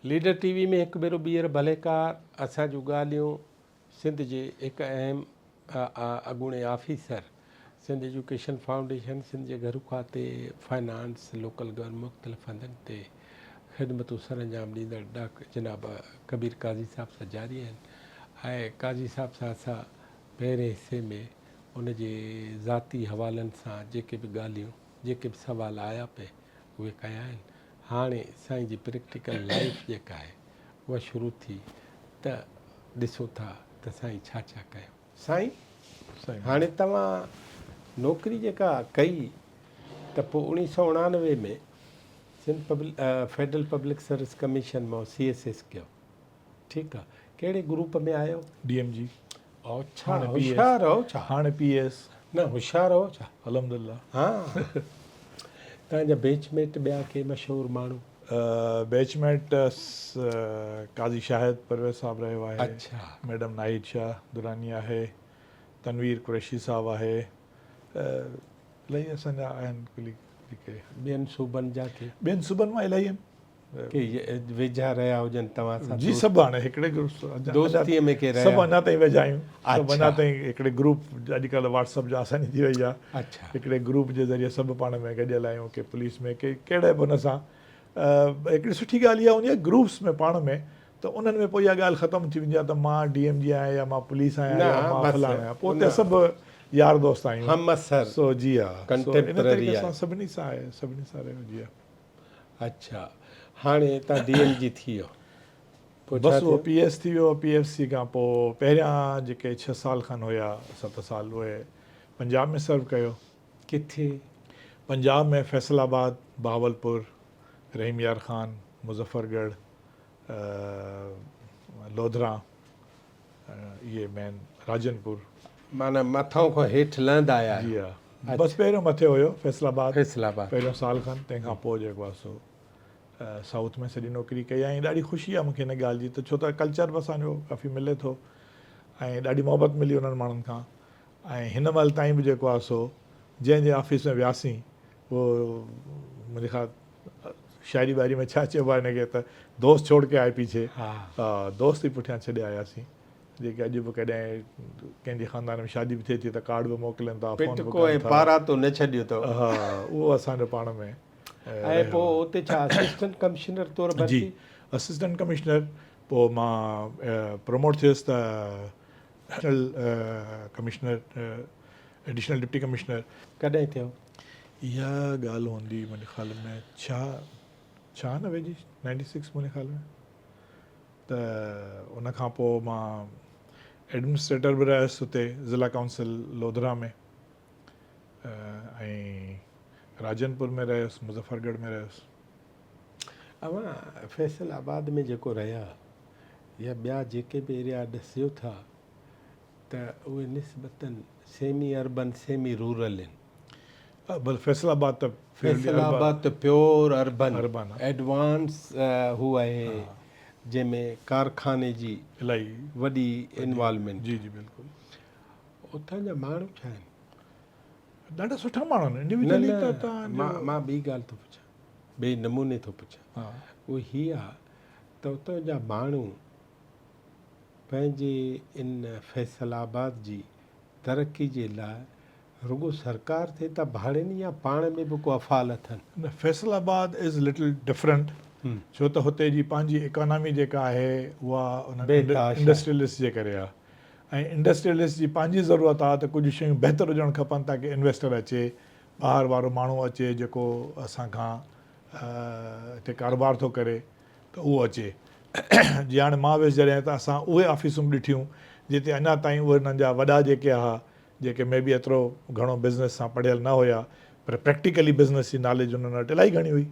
Leader ٽي V ۾ هڪ ڀيرو ٻيهر ڀليڪار اسان جون ڳالهيون سنڌ جي هڪ اهم اڳوڻي officer Sindh education foundation Sindh جي گهرو کاتي فنانس لوڪل گورنمينٽ مختلف هنڌن تي خدمتون سرانجام ڏيندڙ ڊاڪٽر جناب ڪبير قاضي صاحب سان جاري آهن ۽ قاضي صاحب سان اسان پهرين حصي ۾ ان جي ذاتي حوالن سان جيڪي به ڳالهيون جيڪي به سوال آيا پئي اهي ڪيا آهن هاڻي سائين جي پريڪٽيڪل لائيف جيڪا آهي اها شروع ٿي ته ڏسون ٿا ته سائين ڇا ڇا ڪيو. سائين هاڻي توهان نوڪري جيڪا ڪئي ته پوء اوڻيهه سئو اڻانوي ۾ Sindh federal public service commission مان سي ايس ايس ڪيو ٺيڪ آ ڪهڙي گروپ ۾ آيو؟ ڊي ايم جي. اڇا هوشيار هو ڇا؟ هاڻي پي ايس. نه هوشيار هو ڇا؟ الحمدلله. ها توهان جا بيچ ميٽ ٻيا ڪي مشهور ماڻهو؟ بيچ ميٽ قاضي شاهد پرويز صاحب رهيو آهي. اڇا. ميڊم ناهيد شاهه دراني آهي. تنوير قريشي صاحب آهي. الاهي اسان جا آهن ڪليگ جيڪي. ٻين صوبن جا ڪي؟ ٻين صوبن مان الاهي آهن. ڪي ويجها رهيا هجن توهان سان؟ جي سڀ هاڻي هڪڙي گروپ دوستي ۾ ڪي رهيا؟ سڀ اڃا تائين ويجها آهيون. سڀ اڃا تائين هڪڙي گروپ اڄڪلهه واٽس اپ جا آساني ٿي وئي آهي. هڪڙي گروپ جي ذريعي سڀ پاڻ ۾ گڏيل آهيون ڪي پوليس ۾ ڪي ڪهڙي به ان سان هڪڙي سٺي ڳالهه اها هوندي آهي گروپس ۾ پاڻ ۾ ته انهن ۾ پوء اها ڳالهه ختم ٿي ويندي آهي ته مان ڊي ايم جي آهيان يا مان پوليس آهيان يا مان فلاڻو آهيان پوء اتي سڀ يار دوست آهيون سو جي ها سو ان طريقي سان سڀني سان آهي سڀني سان رهيو جي ها. اڇا هاڻي تان ڊي ايم جي ٿي ويو پوء ڇا بس اهو پي ايس ٿي ويو پي ايف سي کان پوء پهريان جيڪي ڇهه سال کن هيا ست سال اهي پنجاب ۾ سرو ڪيو. ڪٿي؟ پنجاب ۾ فيصل آباد، بهاولپور، رحيم يار خان، مظفر ڳڙهه، لوڌران اهي مين راجن پور. معنيٰ مٿئون کان هيٺ لهندا آيا آهيو. جي ها بس پهريون مٿي هيو فيصل آباد فيصل آباد پهريون سال کن تنهن کان پوء جيڪو آهي سو سائوٿ ۾ سڄي نوڪري ڪئي ۽ ڏاڍي خوشي آهي مونکي ان ڳالهه جي ته ڇو ته ڪلچر به اسان جو ڪافي ملي ٿو ۽ ڏاڍي محبت ملي انهن ماڻهن کان ۽ هن مهل تائين به جيڪو آهي سو جنهن جنهن آفيس ۾ وياسين اهو منهنجي خيال شاعري وائري ۾ ڇا چئبو آهي هن کي ته دوست ڇوڙ ڪي آئي پيڇي دوست ئي پٺيان ڇڏي آياسين جيڪي اڄ به ڪڏهن ڪنهن جي خاندان ۾ شادي به ٿئي ٿي ته ڪارڊ به موڪلين ٿا فون به پٽڪو ۽ ڪن ٿا پاراتو نه ڇڏيو اٿو. ها اهو اسان جو پاڻ ۾ ۽ پوء اتي ڇا اسسٽنٽ ڪمشنر طور جي ڀرتي؟ اسسٽنٽ ڪمشنر پوء مان پروموٽ ٿيس ته additional commissioner additional deputy commissioner. ڪڏهن ٿيو؟ اها ڳالهه هوندي منهنجي خيال ۾ ڇا ڇهانوي جي نائنٽي سڪس منهنجي خيال ۾ ته ان کان پوء مان ايڊمنسٽريٽر به رهيس اتي ضلع ڪائونسل لوڌرا ۾ ۽ راجن پور ۾ رهيس مظفر ڳڙهه ۾ رهيس. اوهان فيصل آباد ۾ جيڪو رهيا يا ٻيا جيڪي به ايريا ڏسيو ٿا ته اهي نسبتاً سيمي اربن سيمي رورل آهن. بل فيصل آباد ته فيصل آباد ته پيور اربن ايڊوانس هو آهي جنهن ۾ ڪارخاني جي الاهي وڏي انوالومينٽ. جي جي بلڪل. اتان جا ماڻهو ڇا آهن؟ ڏاڍا سٺا ماڻهو آهن انڊيويجولي ته تان نه مان ٻي ڳالهه ٿو پڇان ٻئي نموني ٿو پڇان اهو هي آ ته اتان جا ماڻهو پنهنجي ان فيصل آباد جي ترقي جي لاء رڳو سرڪار تي ٿا ڀاڙين يا پاڻ ۾ به ڪو افعال اٿن؟ نه فيصل آباد از لٽل ڊفرنٽ ڇو ته هتي جي پنهنجي اڪانامي جيڪا آهي اها انهن انڊسٽريلسٽ جي ڪري آهي ۽ انڊسٽريلسٽ جي پنهنجي ضرورت آهي ته ڪجهه شيون بهتر هجڻ کپن تاڪه انويسٽر اچي ٻاهر وارو ماڻهو اچي جيڪو اسان کان هتي ڪاروبار ٿو ڪري ته اهو اچي. جي هاڻي مان ويس جڏهن ته اسان اهي آفيسون به ڏٺيون جتي اڃا تائين اهي انهن جا وڏا جيڪي ها جيڪي مي بي ايترو گهڻو بزنس سان پڙهيل نه هيا پر پريڪٽيڪلي بزنس جي ناليج انهن وٽ الاهي گهڻي هئي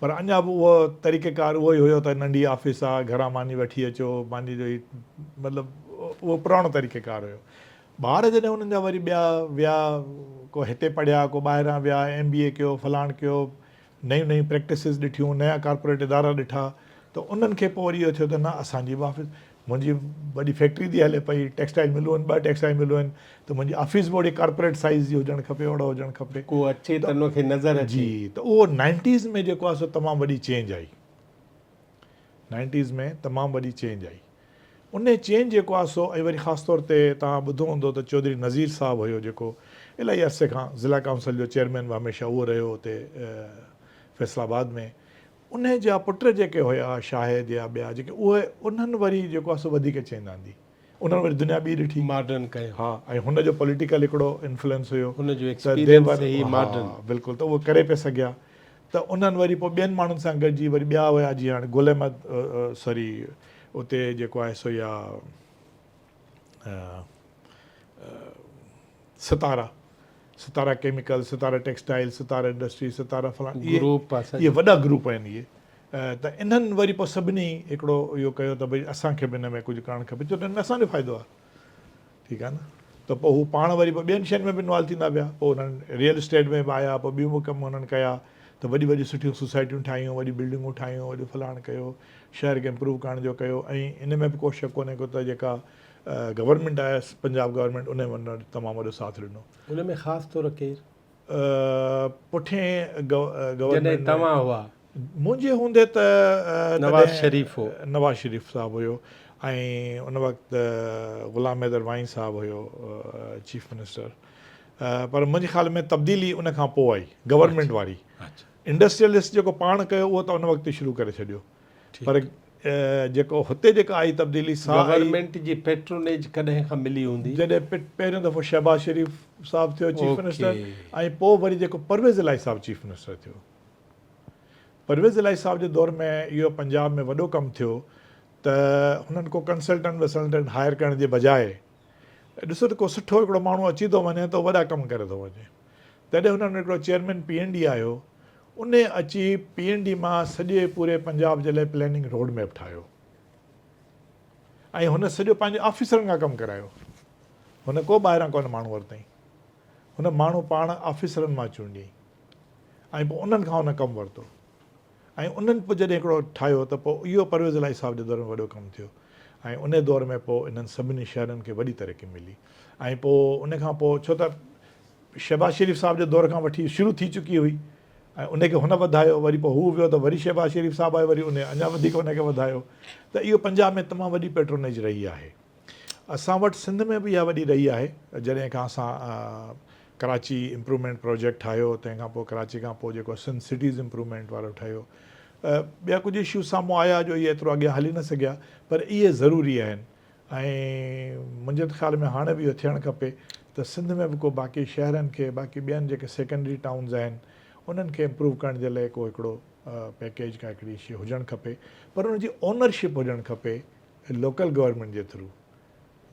پر اڃا به اهو طريقه ڪار اهو ئي هيو ته ننڍي آفيس آ گهران ماني وٺي اچو ماني جو هي مطلب اهو پراڻو طريقه ڪار هيو. ٻار جڏهن انهن جا وري ٻيا ويا ڪو هتي پڙهيا ڪو ٻاهران ويا ايم بي اي ڪيو فلاڻ ڪيو نيون نيون پريڪٽسز ڏٺيون، نيا ڪارپوريٽ ادارا ڏٺا ته انهن کي پوء وري اهو ٿيو ته نه اسان جي به آفيس، منهنجي وڏي فيڪٽري ٿي هلي پئي، ٽيڪسٽائل ملون آهن، ٻه ٽيڪسٽائل ملون آهن ته منهنجي آفيس به اوڙي ڪارپوريٽ سائيز جي هجڻ کپي، اوڙو هجڻ کپي. ڪو اچي ته ان کي نظر اچي. جي ته اهو نائنٽيز ۾ جيڪو آهي سو تمام وڏي چينج آئي. نائنٽيز ۾ تمام وڏي چينج آئي. انهي چينج جيڪو آهي سو ۽ وري خاص طور تي توهان ٻڌو هوندو ته چوڌري نذير صاحب هيو جيڪو الاهي عرصي کان ضلع ڪائونسل جو چيئرمين به هميشه اهو رهيو اتي فيصل آباد ۾ انهي جا پٽ جيڪي هيا شاهد يا ٻيا جيڪي اهي انهن وري جيڪو آهي سو وڌيڪ چينج آندي انهن وري دنيا ٻي ڏٺي. ماڊرن ڪيو. ها ۽ هن جو پوليٽيڪل هڪڙو انفلوئنس هيو هن جو ته ايڪسپيرينس هي ماڊرن. ها بلڪل ته اهو ڪري پئي سگهيا ته انهن وري پوء ٻين ماڻهن سان گڏجي وري ٻيا هيا جيئن هاڻي گل احمد سوري اتي جيڪو آهي سو يا ستارا ستارا ڪيميڪل ستارا ٽيڪسٽائل ستارا انڊسٽري ستارا فلان گروپ اهي وڏا گروپ آهن اهي ته انهن وري پوء سڀني هڪڙو اهو ڪيو ته ڀئي اسان کي به ان ۾ ڪجهه ڪرڻ کپي ڇو ته ان ۾ اسان جو فائدو آهي ٺيڪ آهي نه ته پوء هو پاڻ وري پوء ٻين شين ۾ به انوالو ٿيندا ويا پوء انهن ريئل اسٽيٽ ۾ به آيا پوء ٻيون به ڪم انهن ڪيا ته وڏيون وڏيون سٺيون سوسائٽيون ٺاهيون وڏيون بلڊنگون ٺاهيون وڏو فلاڻ ڪيو شهر کي امپروو ڪرڻ جو ڪيو ۽ ان ۾ به ڪو شڪ ڪونهي ڪو ته جيڪا گورنمينٽ آهي پنجاب گورنمينٽ ان ۾ تمام وڏو ساٿ ڏنو. ان ۾ خاص طور ڪير؟ پٺين گورنمينٽ جڏهن توهان هئا. منهنجي هوندي ته نواز شريف هو. نواز شريف صاحب هيو ۽ ان وقت غلام حيدر وائين صاحب هيو چيف منسٽر پر منهنجي خيال ۾ تبديلي ان کان پوء آئي گورنمينٽ واري انڊسٽريلسٽ جيڪو پاڻ ڪيو اهو ته ان وقت ئي شروع ڪري ڇڏيو پر جيڪو هتي جيڪا آئي تبديلي سا آئي گورنمينٽ جي پيٽرونيج ڪڏهن کان ملي هوندي؟ جڏهن پهريون دفعو شهباز شريف صاحب ٿيو چيف منسٽر ۽ پوء وري جيڪو پرويز الاهي صاحب چيف منسٽر ٿيو. پرويز الاهي صاحب جي دور ۾ اهو پنجاب ۾ وڏو ڪم ٿيو ته هنن ڪو ڪنسلٽنٽ وسلٽنٽ هائر ڪرڻ جي بجاء ڏسو ته ڪو سٺو هڪڙو ماڻهو اچي ٿو وڃي ته وڏا ڪم ڪري ٿو وڃي تڏهن هنن هڪڙو چيئرمين پي اين ڊي آيو انهي اچي پي اين ڊي مان سڄي پوري پنجاب جي لاء پلاننگ روڊ ميپ ٺاهيو ۽ هن سڄو پنهنجي آفيسرن کان ڪم ڪرايو هن ڪو ٻاهران ڪونه ماڻهو ورتائين هن ماڻهو پاڻ آفيسرن مان چونڊيائين ۽ پوء انهن کان هن ڪم ورتو ۽ انهن پوء جڏهن هڪڙو ٺاهيو ته پوء اهو پرويز الاهي صاحب جي دور ۾ وڏو ڪم ٿيو ۽ انهي دور ۾ پوء انهن سڀني شهرن کي وڏي ترقي ملي ۽ پوء ان کان پوء ڇو ته شهباز شريف صاحب جي دور کان وٺي شروع ٿي چڪي هئي ۽ ان کي هن وڌايو وري پوء هو ويو ته وري شهباز شريف صاحب آيو وري ان اڃا وڌيڪ ان کي وڌايو ته اهو پنجاب ۾ تمام وڏي پيٽرونيج رهي آهي اسان وٽ سنڌ ۾ به اها وڏي رهي آهي جڏهن کان اسان ڪراچي امپروومينٽ پروجيڪٽ ٺاهيو تنهن کان پوء ڪراچي کان پوء جيڪو سنڌ سٽيز امپروومينٽ وارو ٺهيو ٻيا ڪجهه اشو سامهون آيا جو اهي ايترو اڳيان هلي نه سگهيا پر اهي ضروري آهن ۽ منهنجي ته خيال ۾ هاڻي به اهو ٿيڻ کپي ته سنڌ ۾ به ڪو باقي شهرن کي باقي ٻين جيڪي سيڪنڊري ٽائونز آهن انهن کي امپروو ڪرڻ جي لاء ڪو هڪڙو پيڪيج ڪا هڪڙي شي هجڻ کپي پر ان جي اونرشپ هجڻ کپي لوڪل گورنمينٽ جي ٿرو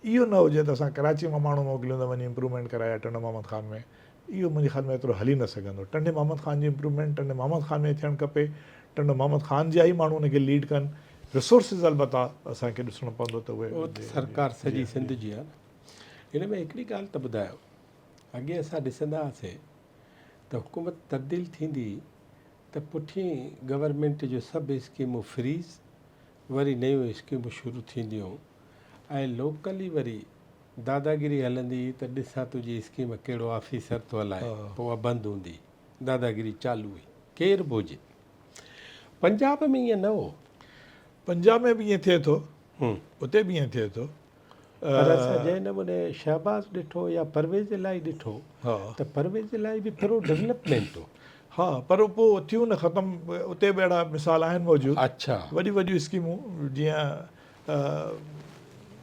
اهو نه هجي ته اسان ڪراچي مان ماڻهو موڪليون ته وڃي امپروومينٽ ڪرايا ٽنڊو محمد خان ۾ اهو منهنجي خيال ۾ ايترو هلي نه سگهندو. ٽنڊي محمد خان جي امپروومينٽ ٽنڊي محمد خان ۾ ئي ٿيڻ کپي. ٽنڊو محمد خان جا ئي ماڻهو ان کي ليڊ ڪن. ريسورسز البته اسان کي ڏسڻو پوندو ته اهي اهو ته سرڪار سڄي سنڌ جي آهي نه. هن ۾ هڪڙي ڳالهه ته ٻڌايو. اڳي اسان ڏسندا هئاسين ته حڪومت تبديل ٿيندي ته پٺين گورنمينٽ جون سڀ اسڪيمون فريز وري نيون اسڪيمون شروع ٿينديون ۽ لوڪلي وري داداگيري هلندي هئي ته ڏسان تنهنجي اسڪيم ڪهڙو آفيسر ٿو هلائي پوء اها بند هوندي هئي. داداگيري چالو هئي. ڪير به هجي. پنجاب ۾ ائين نه هو. پنجاب ۾ به ائين ٿئي ٿو. اتي به ائين ٿئي ٿو. پر اسان جنهن نموني شهباز ڏٺو يا پرويز الاهي ڏٺو ته پرويز الاهي به پرو ڊولپمينٽ هو. ها پر پوء ٿيون نه ختم اتي به اهڙا مثال آهن موجود. وڏيون وڏيون اسڪيمون جيئن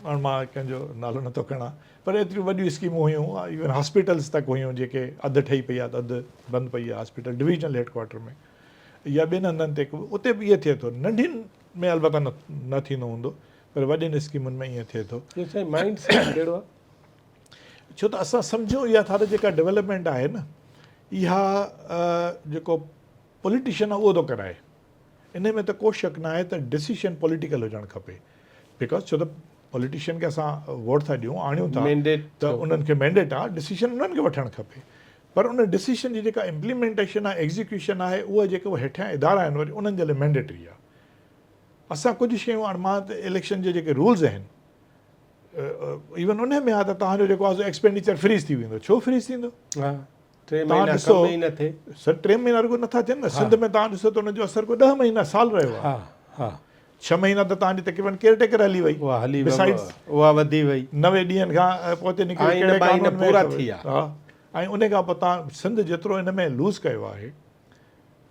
هاڻ مان ڪنهن جو نالو نٿو کڻان پر ايتريون وڏيون اسڪيمون هيون ايون هاسپيٽلز تڪ هيون جيڪي اڌ ٺهي پئي آهي ته اڌ بند پئي آهي هاسپيٽل ڊويزنل هيڊ ڪوارٽر ۾ يا ٻين هنڌن تي اتي به ائين ٿئي ٿو ننڍين ۾ البته نه ٿيندو هوندو پر وڏين اسڪيمن ۾ ائين ٿئي ٿو. اهو سائين مائنڊ سيٽ ڪهڙو آهي؟ ڇو ته اسان سمجهون اها ٿا ته جيڪا ڊولپمينٽ آهي نه اها جيڪو پوليٽيشن آهي اهو ٿو ڪرائي انهي ۾ ته ڪو شڪ ناهي ته ڊسيشن پوليٽيڪل هجڻ کپي because ڇو ته پوليٽيشن کي اسان ووٽ ٿا ڏيون آڻيون ٿا ته انهن کي مينڊيٽ آهي ڊسيشن انهن کي وٺڻ کپي پر ان ڊسيشن جي جيڪا امپليمينٽيشن آهي ايگزيڪيوشن آهي اها جيڪي هيٺيان ادارا آهن وري انهن جي لاء مينڊيٽري آهي اسان ڪجهه شيون هاڻ مان ته اليڪشن جي جيڪي رولز آهن ايون انهي ۾ آهي ته توهان جو جيڪو آهي ايڪسپينڊيچر فريز ٿي ويندو ڇو فريز ٿيندو؟ ٽي مهينا ڪم ئي نه ٿئي. سر ٽي مهينا رڳو نٿا ٿين نه سنڌ ۾ توهان ڏسو ته ان جو اثر ڪو ڏهه مهينا سال رهيو آهي. ڇهه مهينا ته توهان جي تقريبن ڪيئر ٽيڪر هلي وئي. اها هلي وئي. Besides اها وڌي وئي. 90 ڏينهن کان پوئتي نڪري آئين ڪهڙي بائين قانون ۾ پورا ٿي ويا. ها ۽ ان کان پوء توهان سنڌ جيترو ان ۾ لوز ڪيو آهي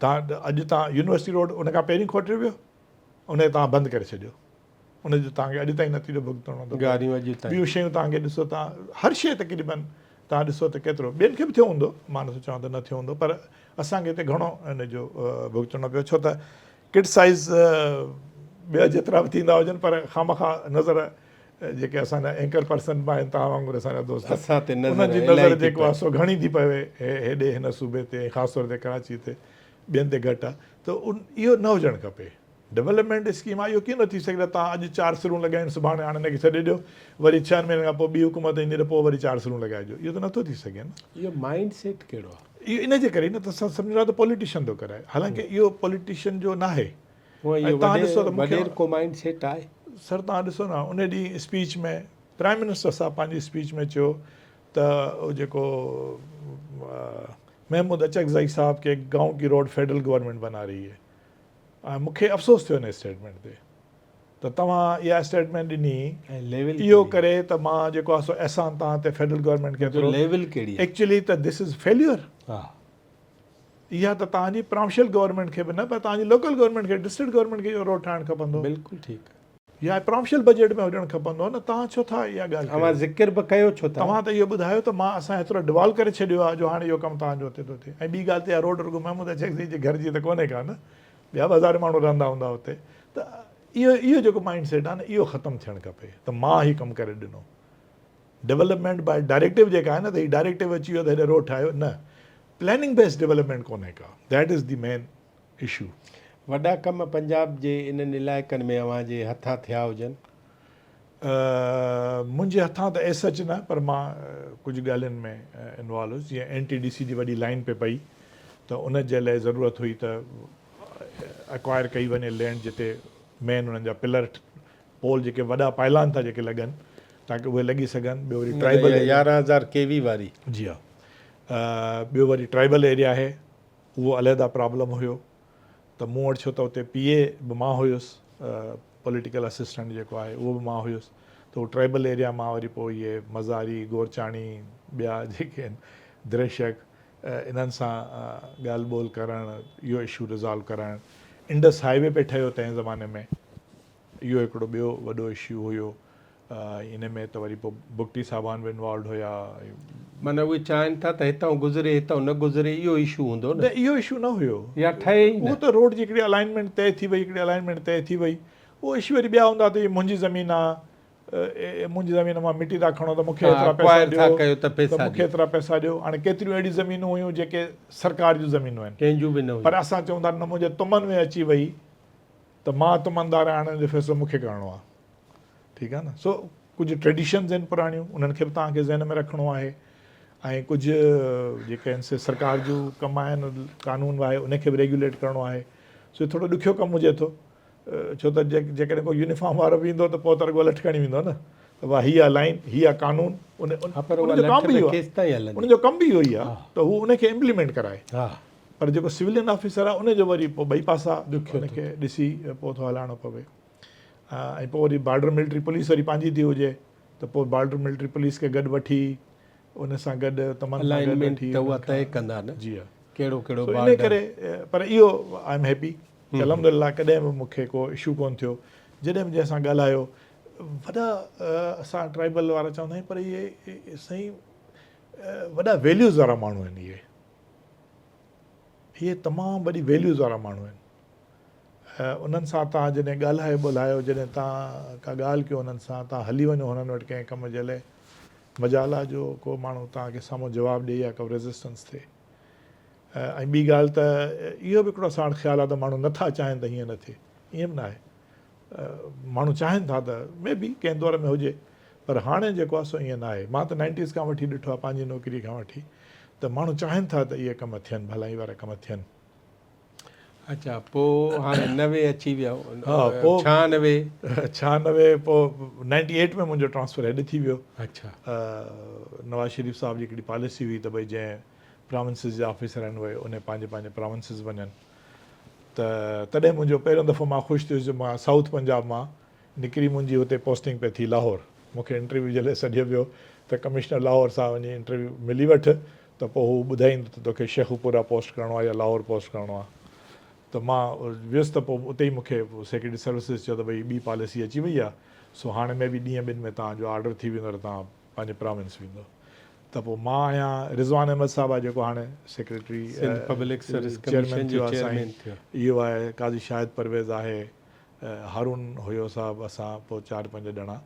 توهان اڄ توهان يونيورسٽي روڊ ان کان پهرين کوٽيو ويو ان کي توهان بند ڪري ڇڏيو ان جو توهان کي اڄ تائين نتيجو ڀڳتڻو ٿو پوي. گاريون اڄ تائين. ٻيون شيون توهان کي ڏسو توهان هر شيء تقريبن توهان ڏسو ته ڪيترو ٻين کي به ٿيو هوندو مان نٿو چوان ته نه ٿيو هوندو پر اسان کي هتي گهڻو ان جو ڀڳتڻو پيو ڇو ته ڪرٽسائيز ٻيا جيترا به ٿيندا هجن پر خامخواه نظر جيڪي اسان جا اينڪر پرسن به آهن توهان وانگر اسان جا دوست اسان تي نظر انهن جي نظر جيڪو آهي سو گهڻي ٿي پوي هيڏي هن صوبي تي ۽ خاص طور تي ڪراچي تي ٻين تي گهٽ آهي ته اهو نه هجڻ کپي ڊولپمينٽ اسڪيم آهي اهو ڪيئن نه ٿي سگهي ته توهان اڄ چار سرون لڳايون سڀاڻي هاڻي هن کي ڇڏي ڏيو وري ڇهن مهينن کان پوء ٻي حڪومت ايندي ته پوء وري چار سرون لڳائجو اهو ته نٿو ٿي سگهي نه. اهو مائنڊ سيٽ ڪهڙو آهي؟ اهو ان جي ڪري نه ته اسان سمجهون ٿا ته پوليٽيشن ٿو ڪرائي حالانڪه اهو پوليٽيشن جو ناهي ۽ توهان ڏسو ته مون کي وڏيرڪو مائنڊ سيٽ آهي. سر توهان ڏسو نه ان ڏينهن اسپيچ ۾ پرائم منسٽر صاحب پنهنجي اسپيچ ۾ چيو ته اهو جيڪو محمود اچڪزئي صاحب ڪي گائون ڪي روڊ فيڊرل گورنمينٽ بنا رهي هي ۽ مون کي افسوس ٿيو ان اسٽيٽمينٽ تي ته توهان اها اسٽيٽمينٽ ڏني اهو ڪري ته مان جيڪو آهي سو احسان توهان تي فيڊرل گورنمينٽ کي ايترو ليول ڪهڙي آهي ايڪچولي ته دس از فيليور اها ته توهان جي پراونشل گورنمينٽ کي به نه پر توهان جي لوڪل گورنمينٽ کي ڊسٽرڪٽ گورنمينٽ کي اهو روڊ ٺاهڻ کپندو. بلڪل ٺيڪ. يا پراونشل بجيٽ ۾ هجڻ کپندو نه توهان ڇو ٿا اها ڳالهه ڪيو. اوهان ذڪر به ڪيو ڇو ٿا. توهان ته اهو ٻڌايو ته مان اسان ايترو ڊوالو ڪري ڇڏيو آهي جو هاڻي اهو ڪم توهان جو اتي ٿو ٿئي ۽ ٻي ڳالهه ته اها روڊ رڳو محمود اچڪزئي جي گهر جي ته ڪونهي ڪا نه ٻيا به هزارين ماڻهو رهندا هوندا اتي ته اهو اهو جيڪو مائنڊ سيٽ آهي نه اهو ختم ٿيڻ کپي ته مان هي ڪم ڪري ڏنو. ڊولپمينٽ باء ڊائريڪٽو جيڪا آهي نه ته هي ڊائريڪٽو اچي ويو ته هيڏي روڊ ٺاهيو نه پلاننگ بيسڊ ڊولپمينٽ ڪونهي ڪا that is the main issue. وڏا ڪم پنجاب جي انهن علائقن ۾ اوهان جي هٿان ٿيا هجن؟ منهنجي هٿان ته ايز سچ نه پر مان ڪجهه ڳالهين ۾ انوالو هيس جيئن اين ٽي ڊي سي جي وڏي لائين پئي پئي ته ان جي لاء ضرورت هئي ته اڪوائر ڪئي وڃي لينڊ جتي مين انهن جا پلر پول جيڪي وڏا پائلان ٿا جيڪي لڳن تاڪه اهي لڳي سگهن ٻيو وري ٽرائبل 11000 ڪي وي واري. جي ها ٻيو وري ٽرائبل ايريا آهي اهو علحده پرابلم هيو ته مون وٽ ڇو ته اتي پي اي به مان هيس پوليٽيڪل اسسٽنٽ جيڪو آهي اهو به مان هيس ته اهو ٽرائبل ايريا مان وري پوء اهي مزاري گورچاڻي ٻيا جيڪي آهن دريشڪ انهن سان ڳالهه ٻولهه ڪرڻ اهو اشو ريزالو ڪرائڻ انڊس هاء وي پئي ٺهيو تنهن زماني ۾ اهو هڪڙو ٻيو وڏو اشو هيو ۽ ان ۾ ته وري پوء بگٽي صاحبان به انوالوڊ هيا ۽. معنيٰ اهي چاهين ٿا ته هتان گذري هتان نه گذري اهو اشو هوندو نه. نه اهو اشو نه هيو. يا ٺهي ئي نه. اهو ته روڊ جي هڪڙي الائنمينٽ طئي ٿي وئي هڪڙي الائنمينٽ طئي ٿي وئي اهو اشو وري ٻيا هوندا ته هي منهنجي زمين آ منهنجي زمين مان مٽي ٿا کڻو ته مون کي ايترا پئسا ڏيو ته مون کي ايترا پئسا ڏيو هاڻي ڪيتريون اهڙيون زمينون هيون جيڪي سرڪار جون زمينون آهن ڪنهن جون به نه هيون. پر اسان چئون ٿا نه منهنجي تمن ۾ اچي وئي ته مان تمندار آهيان هاڻي ان جو فيصلو مون کي ڪرڻو آهي. ٺيڪ آهي نه سو ڪجهه ٽريڊيشنز آهن پراڻيون انهن کي به توهان کي ذهن ۾ رکڻو آهي ۽ ڪجهه جيڪي آهن سي سرڪار جون ڪم آهن قانون آهي ان کي به ريگيوليٽ ڪرڻو آهي سو ٿورو ڏکيو ڪم هجي ٿو ڇو ته جيڪڏهن ڪو يونيفارم وارو به ايندو ته پوء ته رڳو لٺ کڻي ويندو نه ته وا هي آ لائن هي آ قانون ان ان جو ڪم به اهو آهي ان جو ڪم به اهو ئي آهي ته هو ان کي امپليمينٽ ڪرائي پر جيڪو سولين آفيسر آهي ان جو وري پوء ٻئي پاسا ان کي ڏسي پوء ٿو هلائڻو پوي ۽ پوء وري بارڊر ملٽري پوليس وري پنهنجي ٿي هجي ته پوء بارڊر ملٽري پوليس کي گڏ وٺي ان سان گڏ تمن سان گڏ وٺي ته اها طئي ڪندا نه جي ها ڪهڙو ڪهڙو بارڊر ان ڪري پر اهو I am happy الحمدلله ڪڏهن به مون کي ڪو اشو ڪون ٿيو جڏهن به جنهن سان ڳالهايو وڏا اسان ٽرائبل وارا چوندا آهيون پر اهي سائين وڏا ويليوز وارا ماڻهو آهن اهي اهي تمام وڏي ويليوز وارا ماڻهو آهن انهن سان توهان جڏهن ڳالهايو ٻولهايو، جڏهن توهان ڪا ڳالهه ڪيو انهن سان، توهان هلي وڃو هنن وٽ ڪنهن ڪم جي لئه، مجال آ جو ڪو ماڻهو توهان کي سامهون جواب ڏئي يا ڪو ريزسٽنس ٿئي. ۽ ٻي ڳالهه ته اهو به هڪڙو اسان وٽ خيال آ ته ماڻهو نه ٿا چاهين ته هيئن نه ٿئي. ائين به ناهي. ماڻهو چاهين ٿا ته مي بي ڪنهن دور ۾ هجي پر هاڻي جيڪو آ سو ائين ناهي. مان ته نائنٽيز کان وٺي ڏٺو آ پنهنجي نوڪري کان وٺي ته ماڻهو چاهين ٿا ته اهي ڪم ٿين، ڀلائي وارا ڪم ٿين. اڇا پوء هاڻي 90 اچي ويا ها پوء 96 96 پوء 98 ۾ منهنجو ٽرانسفر هيڏي ٿي ويو. اڇا نواز شريف صاحب جي هڪڙي پاليسي هئي ته ڀئي جنهن پراونسز جا آفيسر آهن اهي انهي پنهنجي پنهنجي پراونسز وڃن. ته تڏهن منهنجو پهريون دفعو مان خوش ٿيس جو مان سائوٿ پنجاب مان نڪري منهنجي هتي پوسٽنگ پئي ٿي لاهور. مون کي انٽرويو جي لاء سڏيو ويو ته ڪمشنر لاهور سان وڃي انٽرويو ملي وٺ ته پوء هو ٻڌائيندو ته توکي شيخوپوره پوسٽ ڪرڻو آهي يا لاهور پوسٽ ڪرڻو آهي. ته مان ويس ته پوء اتي ئي مون کي سيڪريٽري سروسز چيو ته ڀئي ٻي پاليسي اچي وئي آهي سو هاڻي مي بي ڏينهن ٻن ۾ توهان جو آرڊر ٿي ويندو ته توهان پنهنجي پراونس ويندو. ته پوء مان آهيان رضوان احمد صاحب آهي جيڪو هاڻي secretary Sindh public service commission chairman جو ٿيو آهي سائين چيئرمين ٿيو. اهو آهي قاضي شاهد پرويز آهي هارون هيو صاحب اسان پوء چار پنج ڄڻا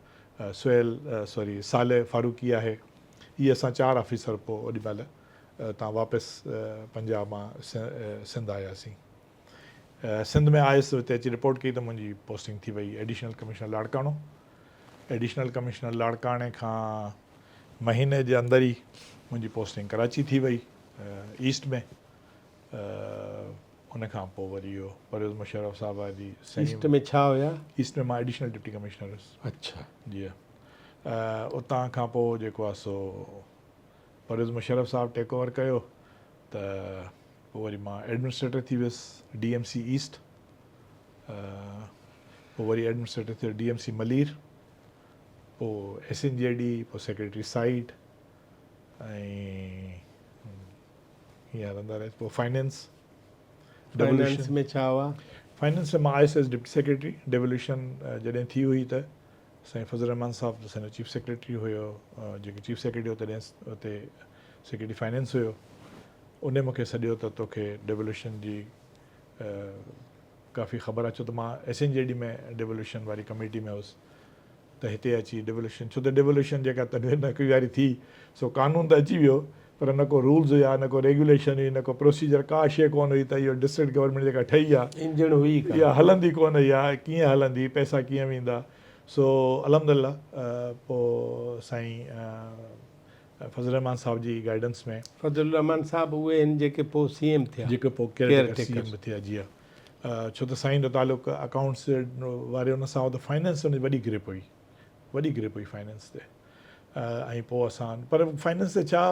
سهيل سوري صالح فاروقي آهي اهي اسان چار آفيسر پوء اوڏي مهل تان واپس پنجاب مان سنڌ آياسين سنڌ ۾ آيس هتي اچي رپورٽ ڪئي ته منهنجي پوسٽنگ ٿي وئي additional commissioner Larkana additional commissioner لاڙڪاڻي کان مهيني جي اندر ئي منهنجي پوسٽنگ ڪراچي ٿي وئي ايسٽ ۾ ان کان پوء وري اهو پرويز مشرف صاحب جي ايسٽ ۾ ڇا هيا؟ ايسٽ ۾ مان ايڊيشنل ڊپٽي ڪمشنر هيس. اڇا. جي اتان کان پوء جيڪو آهي سو پرويز مشرف صاحب ٽيڪ اوور ڪيو ته پوء وري مان ايڊمنسٽريٽر ٿي ويس ڊي ايم سي ايسٽ پوء وري ايڊمنسٽريٽر ٿيو ڊي ايم سي ملير پوء ايس اين جي ڊي پوء سيڪريٽري سائيٽ ۽ ائين هلندا رهيس پوء فائننس فائننس ۾ ڇا هئا؟ فائننس ۾ مان آيس ايز ڊپٽي سيڪريٽري ڊيولوشن جڏهن ٿي هئي ته سائين فضل الرحمان صاحب اسان جو چيف سيڪريٽري هيو جيڪو چيف سيڪريٽري هو تڏهن اتي سيڪريٽري فائننس هيو ان مون کي سڏيو ته توکي ڊيولوشن جي ڪافي خبر آهي ڇو ته مان ايس اين جي ڊي ۾ ڊيولوشن واري ڪميٽي ۾ هوس ته هتي اچي ڊيولوشن ڇو ته ڊيولوشن جيڪا تنوير نقوي واري ٿي سو قانون ته اچي ويو پر نه ڪو رولز هيا نه ڪو ريگيوليشن هئي نه ڪو پروسيجر ڪا شيء ڪونه هئي ته اهو ڊسٽرڪٽ گورنمينٽ جيڪا ٺهي آ انجڻ هئي ڪا اها هلندي ڪونه هئي آ ڪيئن هلندي پئسا ڪيئن ويندا سو الحمدلله پوء سائين فضل الرحمان صاحب جي گائيڊنس ۾. فضل الرحمان صاحب اهي آهن جيڪي پوء سي ايم ٿيا. جيڪي پوء ڪيئر ٽيڪر سي ايم به ٿيا جي ها ڇو ته سائين جو تعلق اڪائونٽس واري ان سان هو ته فائننس ان جي وڏي گرپ هئي وڏي گرپ هئي فائننس تي ۽ پوء اسان پر فائننس تي ڇا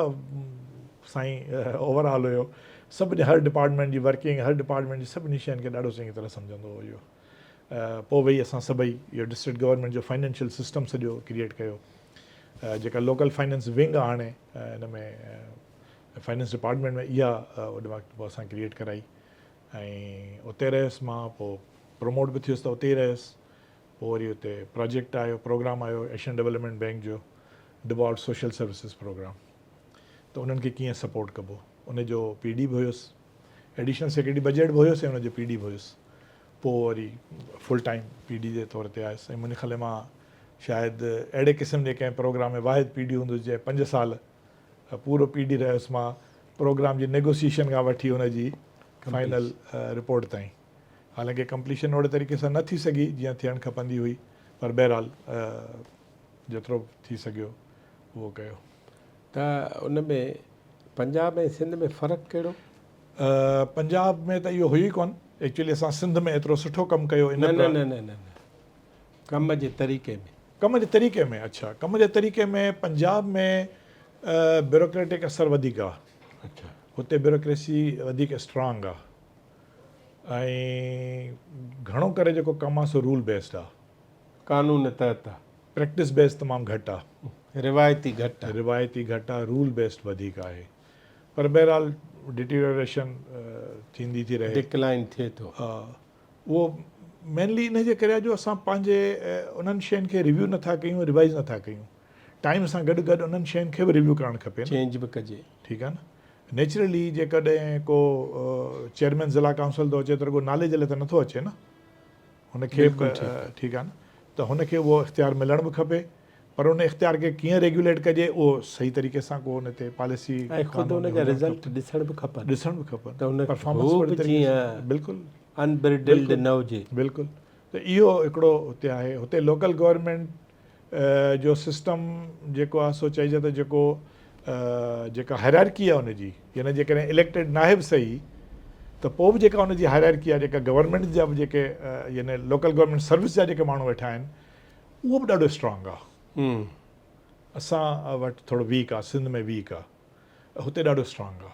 سائين اوور آل هيو سڀني هر ڊپارٽمينٽ جي ورڪنگ هر ڊپارٽمينٽ جي سڀني شين کي ڏاڍو چڱي طرح سمجهندو هو اهو پوء ويهي اسان سڀئي اهو ڊسٽرڪٽ گورنمينٽ جو فائننشل سسٽم سڄو ڪريئيٽ ڪيو جيڪا لوڪل فائننس ونگ آهي هاڻي ان ۾ فائننس ڊپارٽمينٽ ۾ اها ان وقت پوء اسان ڪريئيٽ ڪرائي ۽ اتي رهيس مان پوء پروموٽ به ٿيس ته اتي ئي رهيس پوء وري اتي پراجيڪٽ آيو پروگرام آيو ايشين ڊولپمينٽ بينڪ جو ڊوالڊ سوشل سروسز پروگرام ته انهن کي ڪيئن سپورٽ ڪبو ان جو پي ڊي به هيس ايڊيشنل سيڪريٽري بجيٽ به هيس ۽ ان جو پي ڊي به هيس پوء وري فل ٽائيم پي ڊي جي طور تي آيس ۽ منهنجي خيال ۾ مان شايد اهڙي قسم جي ڪنهن پروگرام ۾ واحد پي ڊي هوندس جنهن پنج سال پورو پي ڊي رهيس مان پروگرام جي نيگوسيئيشن کان وٺي ان جي فائنل رپورٽ تائين حالانڪه ڪمپليشن اوڙي طريقي سان نه ٿي سگهي جيئن ٿيڻ کپندي هئي پر بهرحال جيترو به ٿي سگهيو اهو ڪيو. ته ان ۾ پنجاب ۽ سنڌ ۾ فرق ڪهڙو؟ پنجاب ۾ ته اهو هيو ئي ڪونه ايڪچوئلي اسان سنڌ ۾ ايترو سٺو ڪم ڪيو ان نه نه نه نه نه ڪم جي طريقي ۾. ڪم جي طريقي ۾ اڇا ڪم جي طريقي ۾ پنجاب ۾ بيوروڪريٽڪ اثر وڌيڪ آ اڇا هتي بيوروڪريسي وڌيڪ اسٽرانگ آ ۽ گهڻو ڪري جيڪو ڪم آ سو رول بيسڊ آ. قانون تحت آ. پريڪٽس بيسڊ تمام گهٽ آ. روايتي گهٽ آ. روايتي گهٽ آ رول بيسڊ وڌيڪ آهي پر بهرحال ڊيٽيريوريشن ٿيندي ٿي رهي. ڊڪلائن ٿئي ٿو. ها اهو مينلي ان جي ڪري آهي جو اسان پنهنجي انهن شين کي ريويو نٿا ڪيون ريوائز نٿا ڪيون ٽائيم سان گڏ گڏ انهن شين کي به ريويو ڪرڻ کپي نه چينج به ڪجي. ٺيڪ آهي نه نيچرلي جيڪڏهن ڪو چيئرمين ضلع ڪائونسل ٿو اچي ته رڳو نالي جي لاء ته نٿو اچي نه هن کي به ٺيڪ آهي نه ته هن کي اهو اختيار ملڻ به کپي پر ان اختيار کي ڪيئن ريگيوليٽ ڪجي اهو صحيح طريقي سان ڪو ان تي پاليسي ۽ خود ان جا رزلٽ ڏسڻ به کپن ڏسڻ به کپن ته ان پرفارمنس به جيئن بلڪل انبرڊلڊ نه هجي. بلڪل ته اهو هڪڙو هتي آهي هتي لوڪل گورنمينٽ جو سسٽم جيڪو آهي سو چئجي ته جيڪو جيڪا هائرارڪي آهي ان جي يعني جيڪڏهن اليڪٽيڊ ناهي به صحيح ته پوء به جيڪا ان جي هائرارڪي آهي جيڪا گورنمينٽ جا به جيڪي يعني لوڪل گورنمينٽ سروس جا جيڪي ماڻهو ويٺا آهن اهو به ڏاڍو اسٽرانگ آ. اسان وٽ ٿورو ويڪ آ سنڌ ۾ ويڪ آ هتي ڏاڍو اسٽرانگ آ.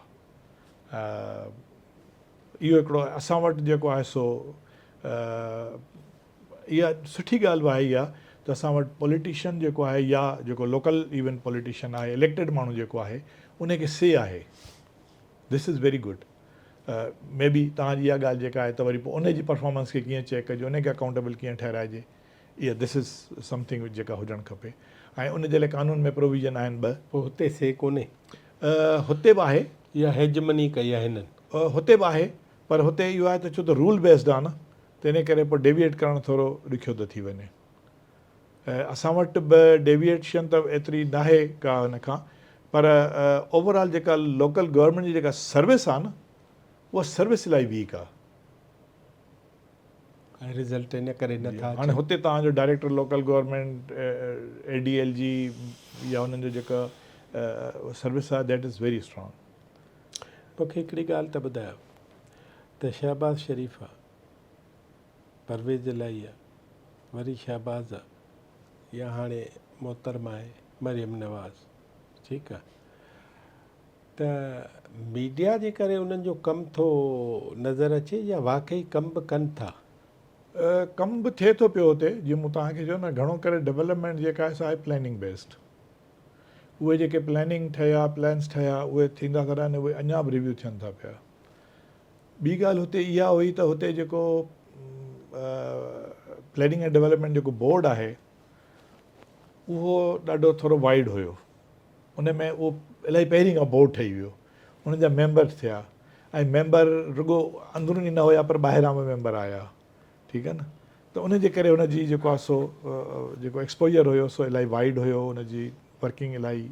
اهو هڪڙو اسان وٽ جيڪو آهي سو اها سٺي ڳالهه به آهي اها ته اسان وٽ پوليٽيشن جيڪو آهي يا جيڪو لوڪل ايون پوليٽيشن آهي اليڪٽيڊ ماڻهو جيڪو آهي ان کي سي آهي this is very good may be توهان جي اها ڳالهه جيڪا آهي ته وري پوء ان جي پرفارمنس کي ڪيئن چيڪ ڪجي ان کي اڪائونٽيبل ڪيئن ٺهرائجي اها this is something جيڪا هجڻ کپي ۽ ان جي لاء قانون ۾ پروويزن آهن ٻه. پوء هتي سي ڪونهي. هتي به آهي. يا هيجمني ڪئي آهي هنن. هتي به آهي پر هتي اهو آهي ته ڇو ته رول بيسڊ آهي نه تنهن ڪري پوء ڊيويئيٽ ڪرڻ ٿورو ڏکيو ٿو ٿي وڃي. اسان وٽ به ڊيويئيشن ته ايتري ناهي ڪا هن کان پر اوور آل جيڪا لوڪل گورنمينٽ جي جيڪا سروس آهي نه اها سروس الاهي ويڪ آهي. ۽ رزلٽ ان ڪري نه ٿا اچن. هاڻي هتي توهان جو director local government A D L G يا انهن جو جيڪا سروس آهي that is very strong. مون کي هڪڙي ڳالهه ته ٻڌايو ته شهباز شريف آ، پرويز الاهي آ، وري شهباز آ يا هاڻي محترمه آهي مريم نواز ٺيڪ آ ته ميڊيا جي ڪري انهن جو ڪم ٿو نظر اچي يا واقعي ڪم به ڪن ٿا؟ ڪم به ٿئي ٿو پيو اتي جيئن مون توهان کي چيو نه گهڻو ڪري ڊولپمينٽ جيڪا آهي سا آهي پلاننگ بيسڊ اهي جيڪي پلاننگ ٺهيا پلانس ٺهيا اهي ٿيندا ٿا رهن اهي اڃا به ريويو ٿين ٿا پيا ٻي ڳالهه هتي اها هئي ته هتي جيڪو پلاننگ ۽ ڊولپمينٽ جيڪو بورڊ آهي اهو ڏاڍو ٿورو وائيڊ هيو ان ۾ اهو الاهي پهرين کان بورڊ ٺهي ويو ان جا ميمبر ٿيا ۽ ميمبر رڳو اندروني نه هيا پر ٻاهران به ميمبر آيا ٺيڪ آهي نه ته ان جي ڪري ان جي جيڪو آهي سو جيڪو ايڪسپوجر هيو سو الاهي وائيڊ هيو ان جي ورڪنگ الاهي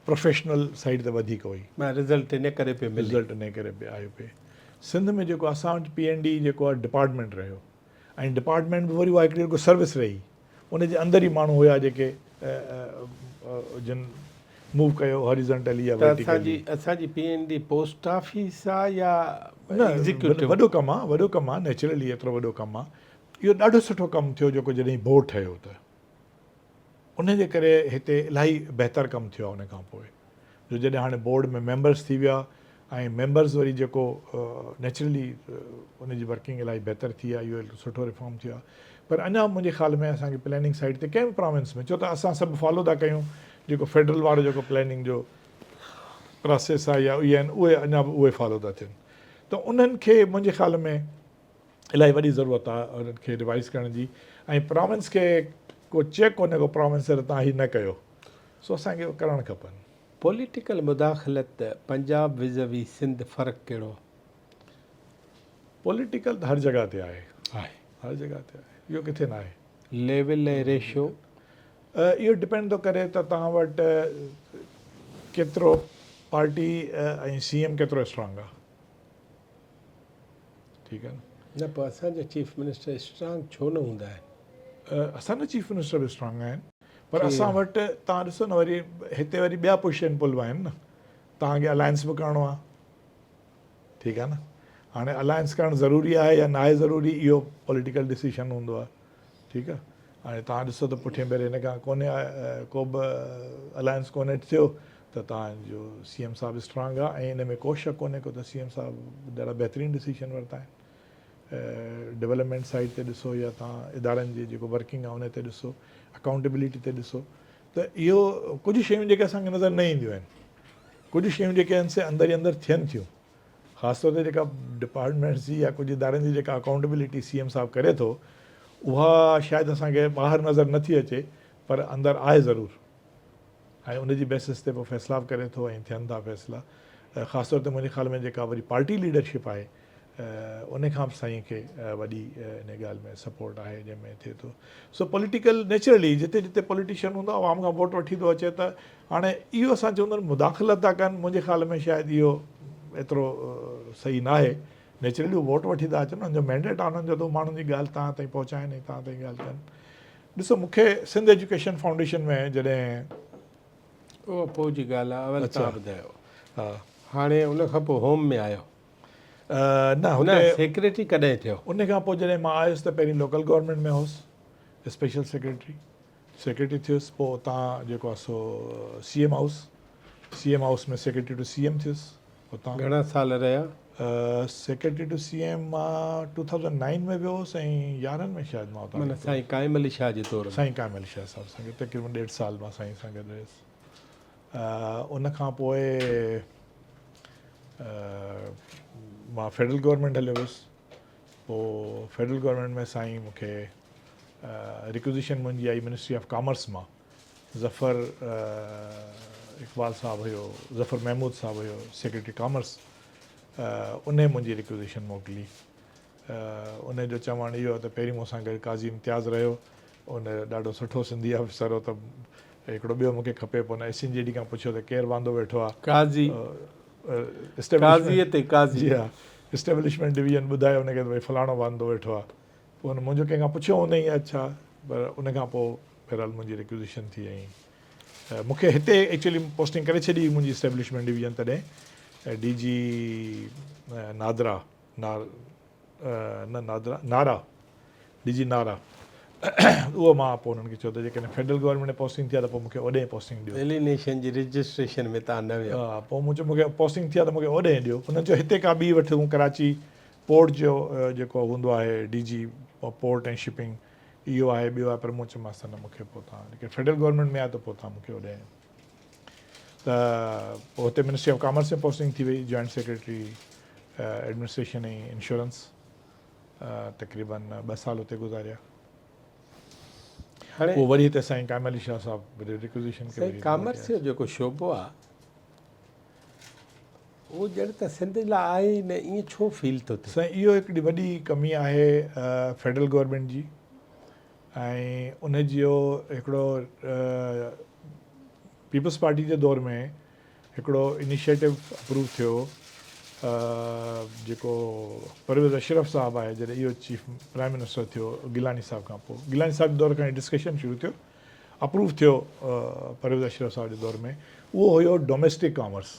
پروفيشنل سائيڊ تي وڌيڪ هئي. مان رزلٽ ان ڪري پيو ملي. رزلٽ ان ڪري پيو آيو پئي. سنڌ ۾ جيڪو اسان وٽ پي اين ڊي جيڪو آهي ڊپارٽمينٽ رهيو ۽ ڊپارٽمينٽ به وري اها هڪڙي رڳو سروس رهي ان جي اندر ئي ماڻهو هيا جيڪي جن موو ڪيو هاريزنٽلي يا ته اسان جي ورٽيڪلي. اسان جي P N D post office آ يا نه ايگزيڪيوٽو؟ وڏو ڪم آ وڏو ڪم آ نيچرلي ايترو وڏو ڪم آ اهو ڏاڍو سٺو ڪم ٿيو جيڪو جڏهن بورڊ ٺهيو ته. ان جي ڪري هتي الاهي بهتر ڪم ٿيو آهي ان کان پوء جو جڏهن هاڻي بورڊ ۾ ميمبرس ٿي ويا ۽ ميمبرس وري جيڪو نيچرلي ان جي ورڪنگ الاهي بهتر ٿي آهي اهو هڪ سٺو ريفارم ٿيو آهي پر اڃا منهنجي خيال ۾ اسان کي پلاننگ سائيڊ تي ڪنهن به پراونس ۾ ڇو ته اسان سڀ فالو ٿا ڪيون جيڪو فيڊرل وارو جيڪو پلاننگ جو پراسيس آهي يا اهي آهن اهي اڃا به اهي فالو ٿا ٿين ته انهن کي منهنجي خيال ۾ الاهي وڏي ضرورت آهي انهن کي ريوائز ڪرڻ جي ۽ پراونس کي ڪو چيڪ ڪونهي ڪو پراونس سر تان هي نه ڪيو سو اسان کي ڪرڻ کپن. پوليٽيڪل مداخلت پنجاب وز وي سنڌ فرق ڪهڙو؟ پوليٽيڪل ته هر جڳهه تي آهي. آهي. هر جڳهه تي آهي اهو ڪٿي نه آهي. Level ۽ ratio? اهو ڊپينڊ ٿو ڪري ته توهان وٽ ڪيترو پارٽي ۽ سي ايم ڪيترو اسٽرانگ آهي. ٺيڪ آهي نه. نه پوء اسان جا چيف منسٽر اسٽرانگ ڇو نه هوندا آهن؟ اسان جا چيف منسٽر به اسٽرانگ آهن پر اسان وٽ توهان ڏسو نه وري هتي وري ٻيا پش اينڊ پل به آهن نه توهان کي الائنس به ڪرڻو آهي ٺيڪ آهي نه هاڻي الائنس ڪرڻ ضروري آهي يا ناهي ضروري اهو پوليٽيڪل ڊسيشن هوندو آهي ٺيڪ آهي هاڻي توهان ڏسو ته پٺين ڀيري هن کان ڪونهي ڪو به الائنس ڪونهي ٿيو ته توهان جو سي ايم صاحب اسٽرانگ آهي ۽ ان ۾ ڪو شڪ ڪونهي ڪو ته سي ايم صاحب ڏاڍا بهترين ڊسيشن ورتا آهن ڊولپمينٽ سائيڊ تي ڏسو يا توهان ادارن جي جيڪو ورڪنگ آهي ان تي ڏسو اڪائونٽيبلٽي تي ڏسو ته اهو ڪجهه شيون جيڪي اسان کي نظر نه اينديون آهن ڪجهه شيون جيڪي آهن سي اندر ئي اندر ٿين ٿيون خاص طور تي جيڪا ڊپارٽمينٽس جي يا ڪجهه ادارن جي جيڪا اڪائونٽيبلٽي سي ايم صاحب ڪري ٿو اها شايد اسان کي ٻاهر نظر نه ٿي اچي پر اندر آهي ضرور ۽ ان جي بيسس تي پوء فيصلا به ڪري ٿو ۽ ٿين ٿا فيصلا خاص طور تي منهنجي خيال ۾ جيڪا وري پارٽي ليڊرشپ آهي ان کان به سائين کي وڏي ان ڳالهه ۾ سپورٽ آهي جنهن ۾ ٿئي ٿو سو پوليٽيڪل نيچرلي جتي جتي پوليٽيشن هوندو عوام کان ووٽ وٺي ٿو اچي ته هاڻي اهو اسان چوندا آهيون مداخلت ٿا ڪن منهنجي خيال ۾ شايد اهو ايترو صحيح نه آهي نيچرلي هو ووٽ وٺي ٿا اچن انهن جو مينڊيٽ آهي انهن جو ته ماڻهن جي ڳالهه توهان تائين پهچائن ۽ توهان تائين ڳالهه ڪن ڏسو مون کي سنڌ ايجوڪيشن فائونڊيشن ۾ جڏهن اها پوء جي ڳالهه آهي اول توهان ٻڌايو هاڻي ان کان پوء هوم ۾ آيو نه نه سيڪريٽري ڪڏهن ٿيو؟ ان کان پوء جڏهن مان آيس ته پهرين لوڪل گورنمينٽ ۾ هوس اسپيشل سيڪريٽري سيڪريٽري ٿيس پوء اتان جيڪو آهي سو C M house C M house ۾ secretary to C M ٿيس. اتان. گهڻا سال رهيا؟ سيڪريٽري ٽو سي ايم مان ٽو ٿائوزنڊ نائن ۾ ويو هوس ۽ 11 ۾ شايد مان اتان معنيٰ سائين قائم علي شاهه جي دور ۾. سائين قائم علي شاهه صاحب سان گڏ تقريبن ڏيڍ سال مان سائين سان گڏ رهيس. ان کان پوء مان فيڊرل گورنمينٽ هليو ويس. پوء فيڊرل گورنمينٽ ۾ سائين مون کي ريڪوزيشن منهنجي آئي منسٽري آف ڪامرس مان. ظفر اقبال صاحب هيو، ظفر محمود صاحب هيو سيڪريٽري ڪامرس، انهي منهنجي ريڪوزيشن موڪلي. انهي جو چوڻ اهو ته پهرين مون سان گڏ قاضي امتياز رهيو، ان ڏاڍو سٺو سنڌي آفيسر هو ته هڪڙو ٻيو مون کي کپي. پوء ان ايس اين جي ڊي کان پڇيو ته ڪير واندو ويٺو آهي؟ قاضي، قاضيء تي قاضي. جي ها، اسٽيبلشمينٽ ڊويزن ٻڌايو ان کي ته ڀئي فلاڻو واندو ويٺو آهي. پوء هن منهنجو ڪنهن کان پڇيو هوندائين يا ڇا، پر ان کان پوء بهرحال منهنجي ريڪوزيشن ٿي ۽ مون کي هتي ايڪچوئلي پوسٽنگ ڪري ڇڏي هئي منهنجي اسٽيبلشمينٽ ڊويزن تڏهن ڊي جي نادرا نار نه نادرا نارا ڊي جي نارا اهو مان پوء انهن کي چيو ته جيڪڏهن فيڊرل گورنمينٽ ۾ پوسٽنگ ٿي آهي ته پوء مون کي اوڏي پوسٽنگ ڏيو. ايلينيشن جي رجسٽريشن ۾ تان نه ويو. ها پوء مون چيو مون کي پوسٽنگ ٿي آهي ته مون کي اوڏي ڏيو. انهن چيو هتي ڪا ٻي وٺ تون ڪراچي پورٽ جو جيڪو هوندو آهي ڊي جي پورٽ ۽ شپنگ اهو آهي ٻيو آهي پر مون چيومانس ته نه مون کي پوء تان جيڪي فيڊرل گورنمينٽ ۾ آهي ته پوء تان مون کي اوڏي ته پوء هتي منسٽري آف ڪامرس ۾ پوسٽنگ ٿي وئي جوائنٽ سيڪريٽري ايڊمنسٽريشن ۽ انشورنس تقريبن 2 سال هتي گذاريا. هاڻي پوء وري هتي سائين قائم علي شاهه صاحب ريڪوزيشن ڪئي. سائين ڪامرس جو جيڪو شعبو آهي اهو ڄڻ ته سنڌ لاء آهي ئي نه ائين ڇو فيل ٿو ٿئي؟ سائين اهو هڪڙي وڏي ڪمي آهي فيڊرل گورنمينٽ جي ۽ ان جو هڪڙو پيپلز پارٽي جي دور ۾ هڪڙو انيشيٽو اپروو ٿيو جيڪو پرويز اشرف صاحب آهي جڏهن اهو چيف پرائم منسٽر ٿيو گيلاني صاحب کان پوء گيلاني صاحب جي دور کان ڊسڪشن شروع ٿيو اپروو ٿيو پرويز اشرف صاحب جي دور ۾ اهو هيو ڊوميسٽڪ ڪامرس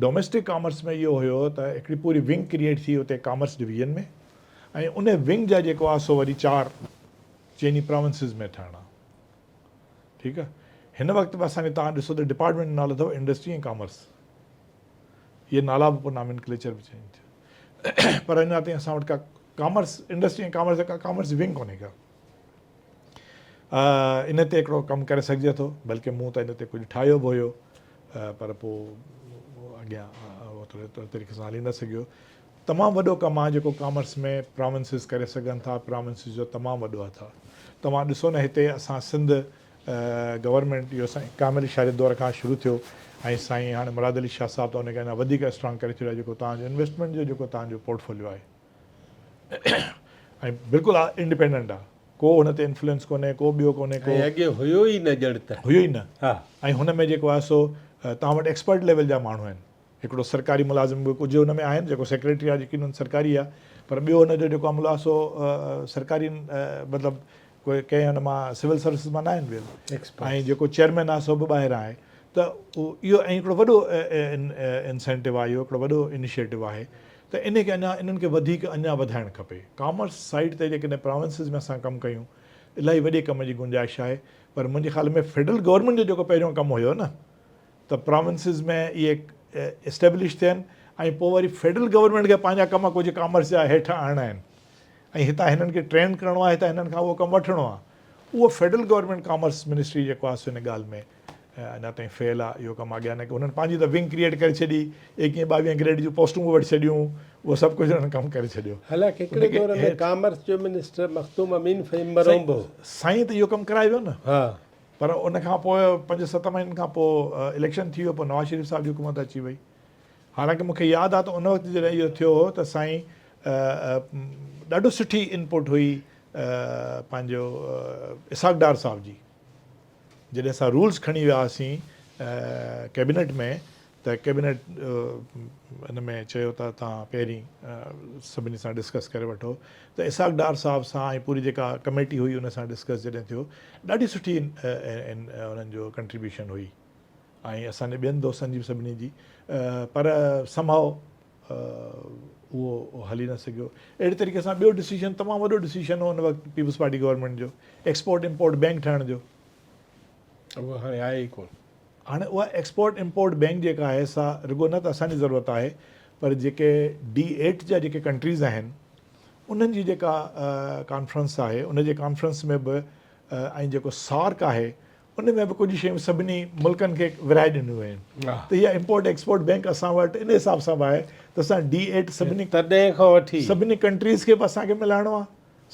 ڊوميسٽڪ ڪامرس ۾ اهو هيو ته هڪڙي پوري ونگ ڪريئيٽ ٿي اتي ڪامرس ڊويزن ۾ ۽ ان ونگ جا جيڪو آهي سو وري چار چئني پراونسز ۾ ٺهڻا ٺيڪ آهي هن وقت به اسان کي تان ڏسو ته ڊپارٽمينٽ جو نالو اٿو انڊسٽري ۽ ڪامرس اهي نالا به پوء نامينڪليچر به چينج ٿيو پر اڃا تائين اسان وٽ ڪا ڪامرس انڊسٽري ۽ ڪامرس ڪا ڪامرس ونگ ڪونهي ڪا ان تي هڪڙو ڪم ڪري سگهجي ٿو بلڪه مون ته ان تي ڪجهه ٺاهيو به هيو پر پوء اڳيان اوتري طريقي سان هلي نه سگهيو. تمام وڏو ڪم آهي جيڪو ڪامرس ۾ پراونسز ڪري سگهن ٿا پراونسز جو تمام وڏو هٿ آهي توهان ڏسو نه هتي اسان سنڌ گورنمينٽ اهو سائين قائم علي شاهه جي دور کان شروع ٿيو ۽ سائين هاڻي مراد علي شاهه صاحب ته ان کي اڃا وڌيڪ اسٽرانگ ڪري ڇڏيو آهي جيڪو توهان جو انويسٽمينٽ جو جيڪو توهان جو پورٽفوليو آهي ۽ بلڪل انڊيپينڊنٽ آ ڪو هن تي انفلوئنس ڪونهي ڪو ٻيو ڪونهي ڪو ۽ اڳي هيو ئي نه ڄڻ ته هيو ئي نه ۽ هن ۾ جيڪو آهي سو توهان وٽ ايڪسپرٽ ليول جا ماڻهو آهن هڪڙو سرڪاري ملازم به ڪجهه هن ۾ آهن جيڪو سيڪريٽري آهي يقينن سرڪاري آهي پر ٻيو هن جو جيڪو عملو آهي سو سرڪاري مطلب ڪوئي ڪنهن هن مان سول سروسز مان ناهن ويل ۽ جيڪو چيئرمين آهي سو به ٻاهران آهي ته اهو ۽ هڪڙو وڏو انسينٽو آهي اهو هڪڙو وڏو انيشيٽو آهي ته ان کي اڃا انهن کي وڌيڪ اڃا وڌائڻ کپي ڪامرس سائيڊ تي جيڪڏهن پراونسز ۾ اسان ڪم ڪيون الاهي وڏي ڪم جي گنجائش آهي پر منهنجي خيال ۾ فيڊرل گورنمينٽ جو جيڪو پهريون ڪم هيو نه ته پراونسز ۾ اهي اسٽيبلش ٿين ۽ پوء وري فيڊرل گورنمينٽ کي پنهنجا ڪم ڪجهه ڪامرس جا هيٺ آڻڻا آهن ۽ هتان هنن کي ٽرين ڪرڻو آهي هتان هنن کان اهو ڪم وٺڻو آهي اهو فيڊرل گورنمينٽ ڪامرس منسٽري جيڪو آهي سو ان ڳالهه ۾ اڃا تائين فيل آهي اهو ڪم اڳيان نه ڪيو هنن پنهنجي ته ونگ ڪريئيٽ ڪري ڇڏي ايڪيهين ٻاويهين گريڊ جون پوسٽون به وٺي ڇڏيون اهو سڀ ڪجهه هنن ڪم ڪري ڇڏيو حالانڪ هڪڙي دور ۾ ڪامرس جو منسٽر مخدوم امين فهيم مرحوم به هو. سائين ته اهو ڪم ڪرائي ويو نه. ها. پر ان کان پوء پنج ست مهينن کان پوء اليڪشن ٿي ويو پوء نواز شريف صاحب جي حڪومت اچي وئي. حالانڪه مون کي ياد آ ته ان وقت جڏهن اهو ٿيو هو ته سائين ڏاڍو سٺي انپوٽ هئي پنهنجو اسحاق ڊار صاحب جي جڏهن اسان رولز کڻي ويا هئاسين ڪيبنيٽ ۾ ته ڪيبنيٽ ان ۾ چيو ته توهان پهرين سڀني سان ڊسڪس ڪري وٺو ته اسحاق ڊار صاحب سان ۽ پوري جيڪا ڪميٽي هئي ان سان ڊسڪس جڏهن ٿيو ڏاڍي سٺي انهن جو ڪنٽريبيوشن هئي ۽ اسان جي ٻين دوستن جي به سڀني جي پر سم هاء اهو هلي نه سگهيو. اهڙي طريقي سان ٻيو ڊسيشن تمام وڏو ڊسيشن هو ان وقت پيپلز پارٽي گورنمينٽ جو ايڪسپورٽ امپورٽ بينڪ ٺاهڻ جو. اهو هاڻي آهي ئي ڪونه. هاڻي اها ايڪسپورٽ امپورٽ بينڪ جيڪا آهي سا رڳو نه ته اسان جي ضرورت آهي پر جيڪي ڊي ايٽ جا جيڪي ڪنٽريز آهن انهن جي جيڪا ڪانفرنس آهي ان جي ڪانفرنس ۾ به ۽ جيڪو سارڪ آهي ان ۾ به ڪجهه شيون سڀني ملڪن کي ورهائي ڏنيون ويون آهن ته اها امپورٽ ايڪسپورٽ بينڪ اسان وٽ ان حساب سان به آهي ته اسان ڊي ايٽ سڀني تڏهن کان وٺي سڀني ڪنٽريز کي به اسان کي ملائڻو آهي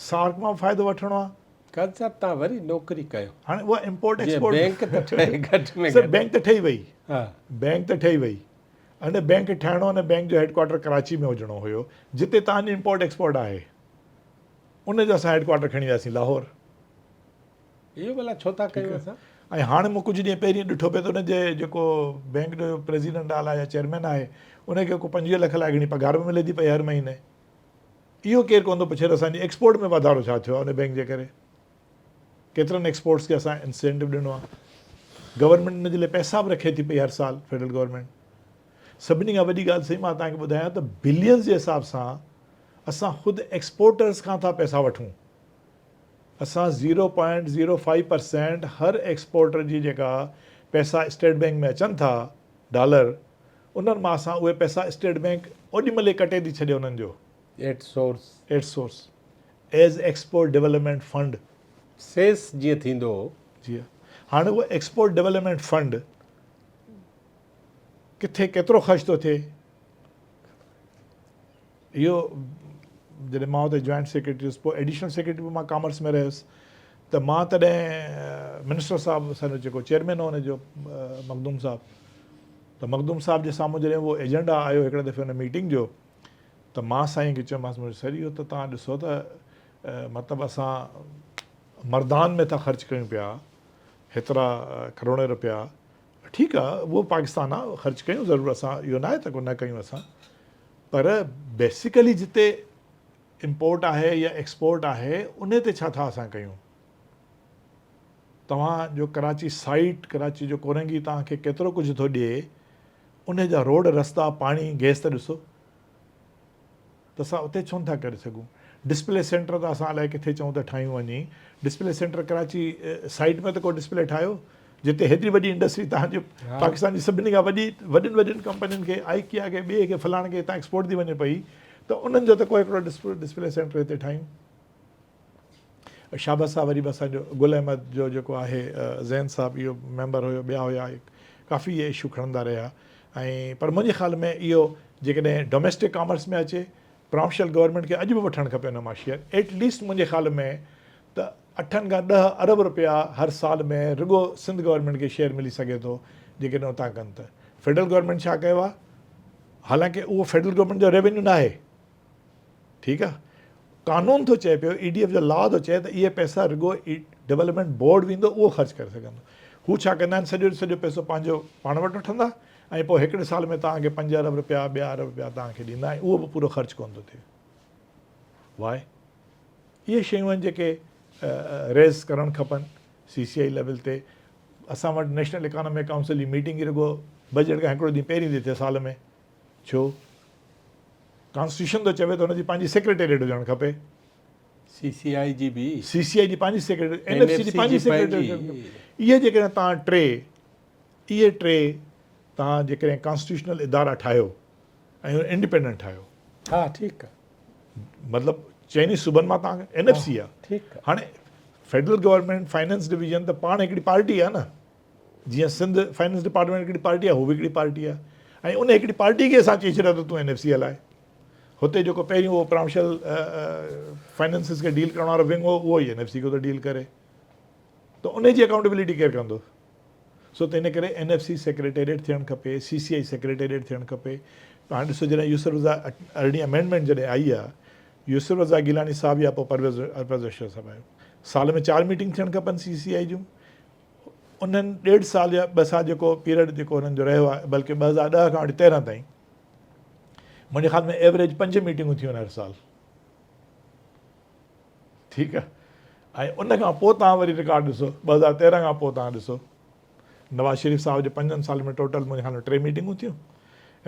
سارڪ مان به فائدو وٺڻو آهي. قاضي صاحب توهان وري نوڪري ڪيو. هاڻي اها امپورٽ ايڪسپورٽ جيئن بينڪ ته ٺهي گهٽ ۾ گهٽ. سر بينڪ ته ٺهي وئي. بينڪ ته ٺهي وئي. ان بينڪ ٺاهڻو ان بينڪ جو هيڊ ڪوارٽر ڪراچي ۾ هجڻو هيو جتي توهان جي امپورٽ ايڪسپورٽ آهي ان جو اسان هيڊ ڪوارٽر کڻي وياسين لاهور. اهو ڀلا ڇو ٿا ڪيون اسان؟ ۽ هاڻي مون ڪجهه ڏينهن پهرين ڏٺو پئي ته ان جي جيڪو بينڪ جو پريزيڊنٽ آهي يا چيئرمين آهي ان کي ڪو 25 لک الائي گهڻي پگهار به ملي ٿي پئي هر مهيني. اهو ڪير ڪونه ٿو پڇي ته اسان جي ايڪسپورٽ ۾ واڌارو ڇا ٿيو آهي ان بينڪ جي ڪري ڪيترن ايڪسپورٽس کي اسان انسينٽو ڏنو آهي گورنمينٽ ان جي لاء پئسا به رکي ٿي پئي هر سال فيڊرل گورنمينٽ سڀني کان وڏي ڳالهه سائين مان توهان کي ٻڌايان ته بلينز جي حساب سان اسان خود ايڪسپورٽرز کان ٿا پئسا وٺون اسان zero point zero five percent هر ايڪسپورٽر جي جيڪا پئسا اسٽيٽ بينڪ ۾ اچن ٿا ڊالر انهن مان اسان اهي پئسا اسٽيٽ بينڪ اوڏي مهل ئي ڪٽي ٿي ڇڏي انهن جو. At source. At source as export development fund. Cess جيئن ٿيندو هو. جي ها هاڻي اهو ايڪسپورٽ ڊولپمينٽ فنڊ ڪٿي ڪيترو خرچ ٿو ٿئي اهو جڏهن مان اتي جوائنٽ سيڪريٽري هيس پوء ايڊيشنل سيڪريٽري به مان ڪامرس ۾ رهيس ته مان تڏهن منسٽر صاحب اسان جو جيڪو چيئرمين هو ان جو مخدوم صاحب ته مخدوم صاحب جي سامهون جڏهن اهو ايجنڊا آيو هڪڙي دفعي ان ميٽنگ جو ته مان سائين کي چيومانس مون سر اهو ته توهان ڏسو ته مطلب اسان مردان ۾ ٿا خرچ ڪيون پيا هيترا ڪروڙين روپيا ٺيڪ آ اهو پاڪستان آ خرچ ڪيون ضرور اسان اهو ناهي ته ڪو نه ڪيون اسان پر بيسيڪلي جتي امپورٽ آهي يا ايڪسپورٽ آهي ان تي ڇا ٿا اسان ڪيون توهان جو ڪراچي سائيٽ، ڪراچي جو ڪورنگي توهان کي ڪيترو ڪجهه ٿو ڏئي، انهي جا روڊ رستا، پاڻي، گئس ته ڏسو ته اسان اتي ڇو نٿا ڪري سگهون. ڊسپلي سينٽر ته اسان الائي ڪٿي چئون ته ٺاهيون وڃي، ڊسپلي سينٽر ڪراچي سائيٽ ۾ ته ڪو ڊسپلي ٺاهيو جتي هيتري وڏي انڊسٽري توهان جي پاڪستان جي سڀني کان وڏي وڏين وڏين ڪمپنين کي آئيڪيا کي ٻئي کي فلاڻي کي هتان ايڪسپورٽ ٿي وڃي پئي ته انهن جو ته ڪو هڪڙو ڊسپلي سينٽر هتي ٺاهيون. شابس صاحب وري به اسان جو گل احمد جو جيڪو آهي زين صاحب اهو ميمبر هيو ٻيا هيا ڪافي اهي اشو کڻندا رهيا ۽ پر منهنجي خيال ۾ اهو جيڪڏهن ڊوميسٽڪ ڪامرس ۾ اچي پراونشل گورنمينٽ کي اڄ به وٺڻ کپي ان مان شيئر ايٽ ليسٽ منهنجي خيال ۾ ته اٺن کان ڏهه ارب روپيا هر سال ۾ رڳو سنڌ گورنمينٽ کي شيئر ملي سگهي ٿو جيڪڏهن اتان ڪن ته فيڊرل گورنمينٽ ڇا ڪيو آهي حالانڪه اهو فيڊرل گورنمينٽ جو ريونيو ناهي ٺيڪ آ قانون ٿو چئي پيو اي ڊي ايف جو لا ٿو چئي ته اهي پئسا رڳو ڊولپمينٽ بورڊ ويندو اهو خرچ ڪري سگهندو هو ڇا ڪندا آهن سڄو جو سڄو پئسو پنهنجو پاڻ وٽ وٺندا ۽ پوء هڪڙي سال ۾ توهان کي پنج ارب روپيا ٻيا ارب روپيا توهان کي ڏيندا ۽ اهو به پورو خرچ ڪونه ٿو ٿئي واء اهي شيون آهن جيڪي ريز ڪرڻ کپن سي سي آئي ليول تي اسان وٽ نيشنل اڪانامڪ ڪائونسل جي ميٽنگ ئي رڳو بجيٽ کان هڪڙو ڏينهن پهرين ٿي ٿئي سال ۾ ڇو؟ ڪانسٽيٽيوشن ٿو چوي ته هن جي پنهنجي سيڪريٽريٽ هجڻ کپي. سي سي آء جي به. سي سي آء جي پنهنجي سيڪريٽريٽ، اين ايف سي جي پنهنجي سيڪريٽريٽ هجڻ کپي. اهي جيڪڏهن توهان ٽي، اهي ٽي توهان جيڪڏهن ڪانسٽيٽيوشنل ادارا ٺاهيو ۽ انڊيپينڊنٽ ٺاهيو. ها ٺيڪ آ. مطلب چئني صوبن مان توهان کي اين ايف سي آ. ٺيڪ آ. هاڻي فيڊرل گورنمينٽ فائنانس ڊويزن ته پاڻ هڪڙي پارٽي آ نه. جيئن سنڌ فائننس ڊپارٽمينٽ هڪڙي پارٽي آهي هو به هڪڙي پارٽي آهي ۽ ان هڪڙي پارٽي کي اسان چئي ڇڏيو ته تون اين ايف سي هلائي هتي جيڪو پهريون اهو پراونشل فائننسز کي ڊيل ڪرڻ وارو ونگ هو اهو ئي اين ايف سي کي ٿو ڊيل ڪري ته ان جي اڪائونٽيبلٽي ڪير ڪندو سو ته ان ڪري اين ايف سي سيڪريٽريٽ ٿيڻ کپي سي سي آئي سيڪريٽريٽ ٿيڻ کپي هاڻي ڏسو جڏهن يوسف رضا ارڙهين امينڊمينٽ جڏهن آئي آهي يوسف رضا گيلاني صاحب يا پوء پرويز اشرف صاحب آيو سال ۾ چار ميٽنگ ٿيڻ کپن سي سي آئي جون انهن ڏيڍ سال يا ٻه سال جيڪو پيريڊ جيڪو انهن جو رهيو آهي بلڪه 2010 کان وٺي 13 تائين منهنجي خيال ۾ ايوريج پنج ميٽنگون ٿيون آهن هر سال ٺيڪ آهي ۽ ان کان پوء توهان وري رڪارڊ ڏسو 2013 کان پوء توهان ڏسو نواز شريف صاحب جي پنجن سالن ۾ ٽوٽل منهنجي خيال ۾ ٽي ميٽنگون ٿيون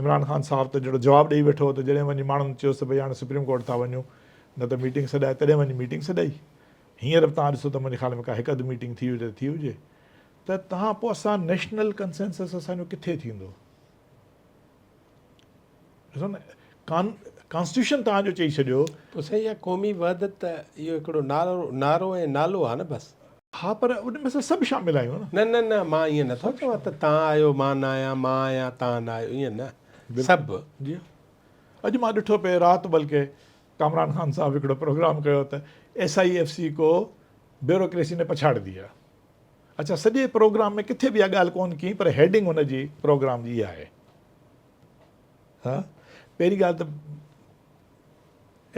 عمران خان صاحب ته جهڙو جواب ڏئي ويٺو ته جڏهن وڃي ماڻهن چيس ته ڀئي هاڻي سپريم ڪورٽ ٿا وڃون نه ته ميٽنگ سڏائي تڏهن وڃي ميٽنگ سڏائي هينئر به توهان ڏسو ته منهنجي خيال ۾ ڪا هڪ اڌ ميٽنگ ٿي هجي ته ٿي هجي. ته توهان پوء اسان نيشنل ڪنسينسس اسان جو ڪٿي ٿيندو؟ ڏسو نه ڪانسٽيٽيوشن توهان جو چئي ڇڏيو. پوء سائين اها قومي وحدت ته اهو هڪڙو نعرو ۽ نالو آهي نه بس. ها پر ان ۾ اسان سڀ شامل آهيون نه. نه نه نه مان ائين نه ٿو چوان ته توهان آهيو مان نه آهيان مان آهيان توهان نه آهيو ائين نه سڀ. جي اڄ مان ڏٺو پئي رات بلڪه ڪامران خان صاحب هڪڙو پروگرام ڪيو ته ايس I F C ڪو بيوروڪريسي ني پڇاڙ ديا. اڇا سڄي پروگرام ۾ ڪٿي به اها ڳالهه ڪونه ڪئي پر هيڊنگ هن جي پروگرام جي اها آهي. ها پهرين ڳالهه ته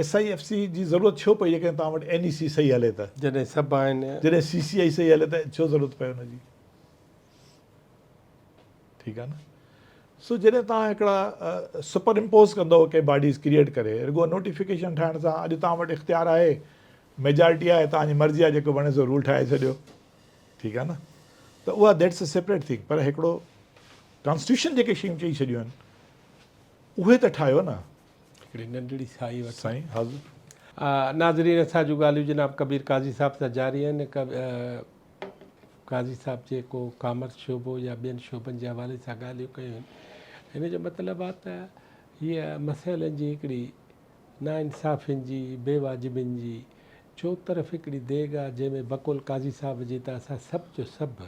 ايس I F C جي ضرورت ڇو پئي جيڪڏهن توهان وٽ اين اي سي صحيح هلي ته. جڏهن سڀ آهن. جڏهن سي سي آئي صحيح هلي ته ڇو ضرورت پئي ان جي. ٺيڪ آهي نه سو جڏهن توهان هڪڙا سپر امپوز ڪندو ڪي باڊيز ڪريئيٽ ڪري رڳو نوٽيفڪيشن ٺاهڻ سان اڄ توهان وٽ اختيار آهي ميجارٽي آهي توهان جي مرضي آهي جيڪو وڻي سو رول ٺاهي ڇڏيو ٺيڪ آهي نه ته اها that's a separate thing پر هڪڙو ڪانسٽيٽيوشن جيڪي شيون چئي ڇڏيون آهن اهي ته ٺاهيو نه. هڪڙي ننڍڙي سائي وٺو. سائين حاضر. ناظرين اسان جون ڳالهيون جناب ڪبير قاضي صاحب سان جاري آهن. قاضي صاحب جيڪو ڪامرس شعبو يا ٻين شعبن جي حوالي سان ڳالهيون ڪيون آهن ان جو مطلب آهي ته هيء مسئلن جي هڪڙي ناانصافين جي بي واجبين جي چوطرف هڪڙي ديڳ آهي جنهن ۾ بقول قاضي صاحب جي ته اسان سڀ جو سڀ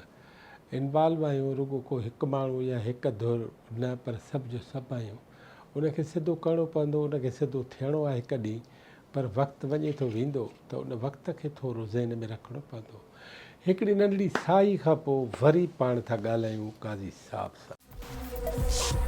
انوالو آهيون رڳو ڪو هڪ ماڻهو يا هڪ ڌر نه پر سڀ جو سڀ آهيون ان کي سڌو ڪرڻو پوندو ان کي سڌو ٿيڻو آهي هڪ ڏينهن پر وقت وڃي ٿو ويندو ته ان وقت کي ٿورو ذهن ۾ رکڻو پوندو. هڪڙي ننڍڙي ساهي کان پوء وري پاڻ ٿا ڳالهايون قاضي صاحب سان.